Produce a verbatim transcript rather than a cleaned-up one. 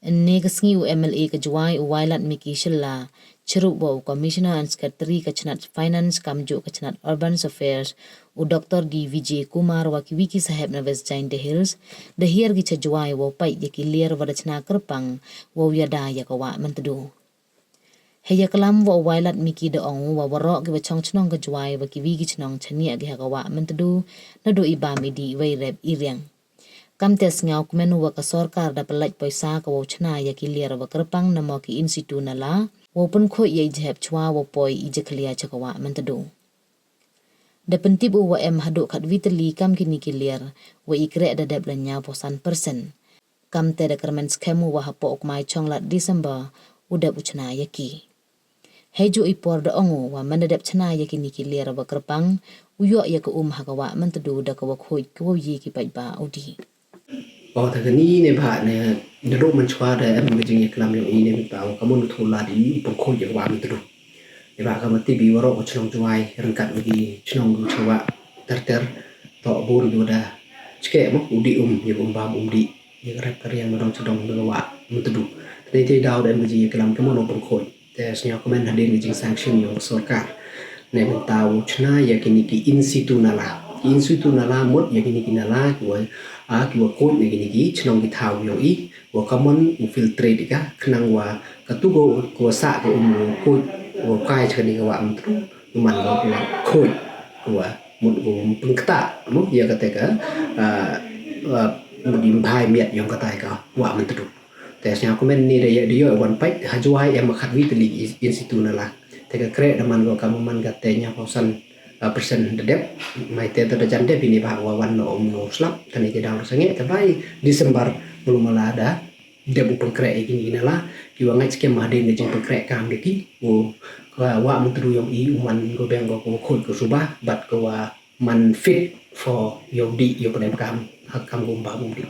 Ynne ka sngi u M L A ka Jowai u Wailadmiki Shylla, chirup wa u Commissioner and Secretary ka chnat Finance kamjooh ka chnat Urban Affairs, u Doctor D Vijay Kumar wa kiwi ki sahep na West Jaintia Hills, da hiar ki cha Jowai wow pait ya ki liar wa da chna kyrpang wow yada ya ka wah Myntdu. Hei yaklam wa u Wailadmiki da ong u wa waroh ki wa chong chnong ka Jowai wa kiwi ki chnong chaniah ki ha ka wah Myntdu, nadooh i bam i dih wa i rep i riang. Kamte sngewkmen u wa ka sorkar da pyllait poisa ka wow chna ya ki liar wa kyrpang namo ki in situ nala, wow pynkhuid ya i jhep chwa wow poi i jakhlia cha ka wah Myntdu. Da pyntip u wa em hadooh khatwi tylli kam kini ki liar, wa i kreh da dep la ynñiaw phaw san percent. Kamte da kyrmen skhem u wa hapoh u kmai chong lad December, u dep u chna ya ki. Heijooh i por da ong u wa man da dep chna ya kini ki liar wa kyrpang, u yoh ya ka um ha ka wah Myntdu da ka wa khuid ka wow ye ki paidbah u dih. O, ta kani ne bha ne, nadooh mynchwa da em ka jingyaklam yong i ne mynta u ka mon u thoh lad i u pynkhuid ya ka wah Myntdu. Ne bha ka ma tip i waroh ka chnong Jowai, ryngkat wa ki chnong u chwa ter ter, toh bun ki wa da chkeh mo u dih um, ya ka um bam um dih, ya ka rep ka riang nadong chadong da ka wah Myntdu. Te te daw da em ka jingyaklam ka mon u pynkhuid. Te sngewkmen hadien ka jingsanction yong ka sorkar. Ne mynta u chna ya kini ki in situ nala. Ki in situ nala mut ya kini ki nala ki wa, a, ki wa khuid na kini ki chnong ki thaw yong i. Wa ka mon u filtrate ka, khnang wa katu ko, ko wa sah ka um u khuid, wa kai cha kani ka wah Myntdu, u man ko ko wa khuid, ko wa mut ko pynkta, mo, ya kata ka, a, a, mut i bhai miat yong kata ka wah Myntdu. Te sngewkmen ne da ya, da yoh wan pait, ha Jowai em khatwi tylli i, in situ nala. Te ka kreh da man ko ka man kate ynñiaw phaw san, a, percent da dep, mai te da jan dep i ne bha wa wan no um no slap, te ne te daw sangeh, te bai December, bulu mala da dep u pynkhreh ya kini ki nala, ki wa ngait skhem hadien ka jingpynkhreh kam da ki, u, ka wah Myntdu yong i u man ko beng ko ko khuid ko suba, bad ko wa man fit for yow dih, yow pynem kam, ha kam ko um bam um dih.